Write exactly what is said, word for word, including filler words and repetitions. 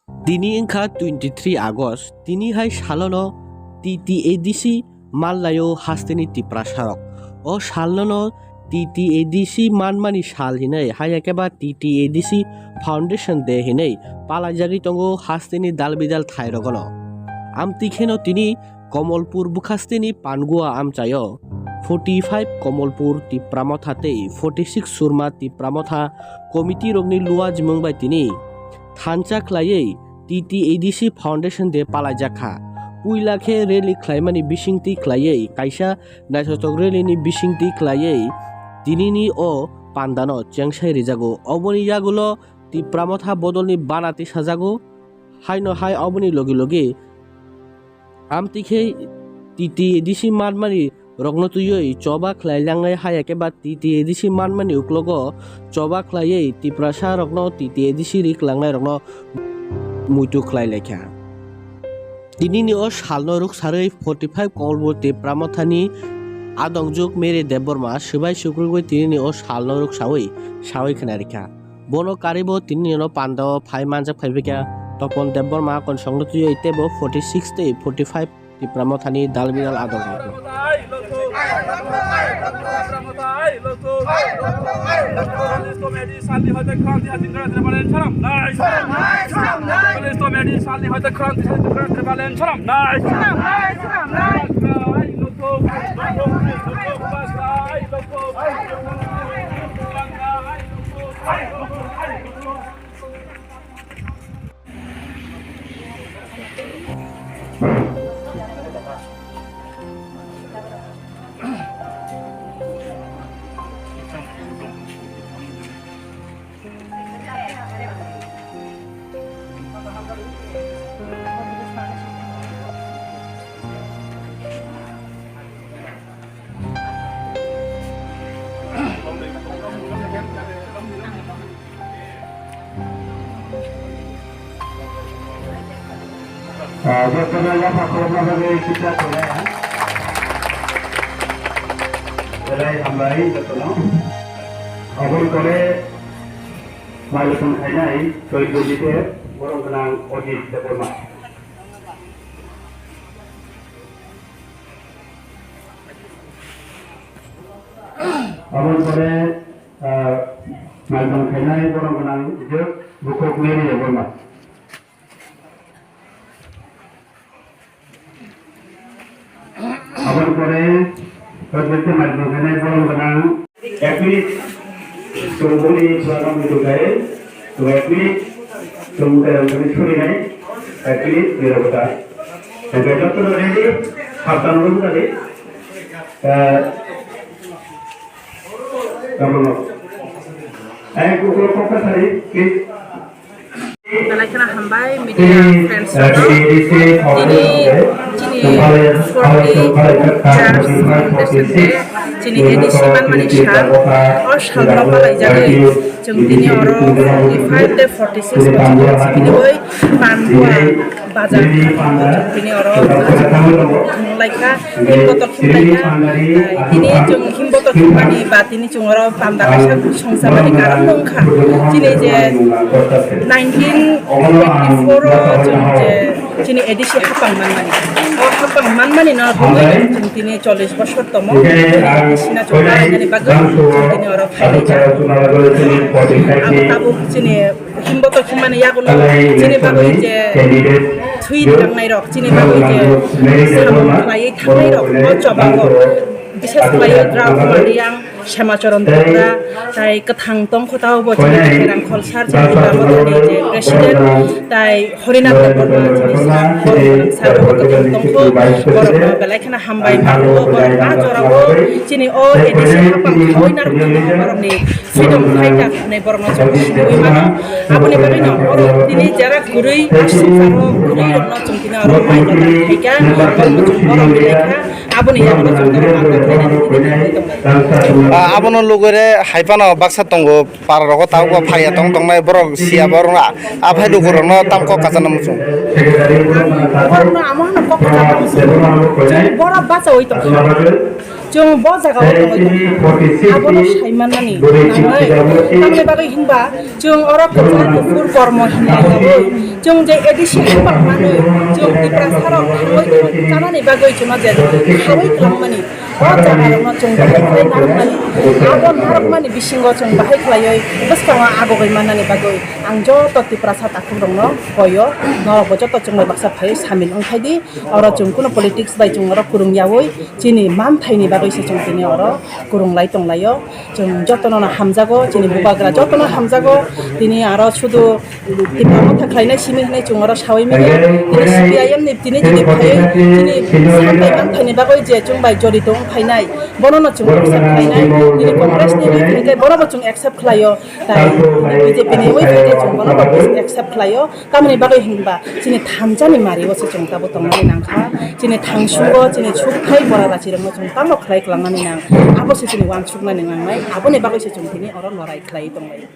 Tini wngkha twenty three August, tini hai salono T T A D C manlaio hasteni Tiprasarok. O salnono T T A D C manmani sal hinwi, hai khe ba T T A D C Foundation Day hinwi palaijagwi tongo hasteni dal bidal thairogono. Amtwi kheno tini Komolpur bwkhasteni Pangua amchaio forty five Komolpur Tipra Motha tei forty six Surma Tipra Motha committee rokni luajimung bai tini thansa khlaiwi T T A D C Foundation Day palaijak kha. Puila khe rally khlaimani bisingtwi khlaiwi kaisa naithothok rally ni bisingtwi khlaiwi tinini o pandano chengsai rijago. Oboni yagulo Tipra Motha bodolni bana tisajago. Haino hai oboni logi logi amtwi khe T T A D C manmani rokno twiwi choba khlai langnai, haya khe ba T T A D C manmani uklogo choba khlaiwi Tiprasa rokno T T A D C ri klangnai rokno muitu khlai laikha. Tinini o salno ruk sarwi forty five Komolpur Tipra Mothani adongjwk Mary Debbarma swbai sukrubwi tinini o salno ruk sawi sawi khna rikha. Bono karibo tini no panda o phai manjak phai bikha Topon Debbarma konsong no twiwi tebo forty six tei forty five Tipra Mothani dal bidal adong. Ah, jotono yapha khulumna bagwi kisa khulumya. Belai hambai jotono. Aboni pore mailaipung khainai Choitro Jite, borom gwnang Ojit Debbarma. Aboni pore, ah, mailaipung khainai borom gwnang Ijok Bukhuk Mary Debbarma. Aboni pore, hojbete mailaipung khainai borom gwnang. Ek minute, chwng boni chwla nokni tongthai, chwng ek minute, chwng tei rokni surinai, ek minute, nirokota. Hingke jotono ready, haptan rok tadi. Eh, kamono. Eh, kukulo kokta sari, please. Belai kheno hambai media friends rokno. Tini chini forty jan foundation day, chini A D C manmani sal, o salno palaijagwi chwng tini oro forty five tei forty six bosor chini oi Pangua bazar chwng tini oro chwng laikha, himbotok himlaikha, tini chwng himbotok himmani ba tini chwng oro panda kaisa songcharmani karon wngkha. Chini je nineteen eighty four o chwng je chini A D C hapang manmani. O hapang manmani no rwgwi chwng tini chollish bosor tomo. Chini A D C no chwng barani bagwi chwng tini oro phailaijak. Abo tabuk chini himbotok himmani yagulo chini bagwi je thwi tangnairok, chini bagwi je samung khlaiwi thangnairok o chobango, bishes khlaiwi Draupadi Reang, Semacharan Tripura, tai kwthang tongkho tao bo chini Rangkhol sir, chini Debbarma ni je president, tai Horinath Debbarma chini sir, borok kwthang tongkho, borokno belai kheno hambai, borok a jorao chini o A D C hapang thawi narwknai borokni freedom fighter hinwi borokno chwng sinwi mano. Aboni bagwino oro tini jera kwrwi aswk jagao kwrwi rokno chwng tini oro mai tongna phaikha, borokno chwng borom rwlaikha. Aboni yagulo chwng tini oro panda khlainani tini tonglaikha. Ah, abono lugure hai phano baksa tongo, para rogo tabukbo phaiya tong tongnai borok siya borokno, a phai lukurokno tam kok kachana muchung. Borokno amo hano kok kachana muchung. Borok bachaui tongkha. Chwng bo jagao tongwi tongkha. Abono saimanmani nangnai. Tamni bagwi hinba chwng oro kwchar kuphur kormo hinlaiyawi chwng je A D C hambar manwi chwng Tiprasarok thangwi thangwi chanani bagwi chwngno je khaui kwlangmani. O jagarokno chwng bahai khlai narwkmani. Abo narwkmani bisingo chwng bahai khlaiwi bwskango agogwi mannani bagwi ang joto Tiprasa takhukrokno koio, norokbo joto chwngno baksa phaiwi samil wngkhaidi. Oro chwng kunu politics bai chwng oro kwrwng yaui chini manthaini bagwi se chwng tini oro kwrwng lai tong laio. Chwng jotono no hamjago, chini bubagra jotono hamjago. Tini aro sudu Tipra motha khlainai simi hinwi chwng oro saui manya. Tini C P I M ni tini tini phaiwi tini sambai manthaini bagwi je chwng bai jorito wng phainai, bono no chwng accept khlainai. Tini Congress ni wngkha khe bono bo chwng accept khlaio. Tai tini B J P ni wngkha khe chwng bono bo accept khlaio. Tamoni bagwi hinba chini thansa ni mari o se chwng tabuk tongnani nangkha. Chini thangsungo chini sukthai bora rachirokno chwng tamo khlai kwlangnani nang. Abo se chini uansuknani nangnai. Aboni bagwi se chwng tini oro lorai khlai tonglai.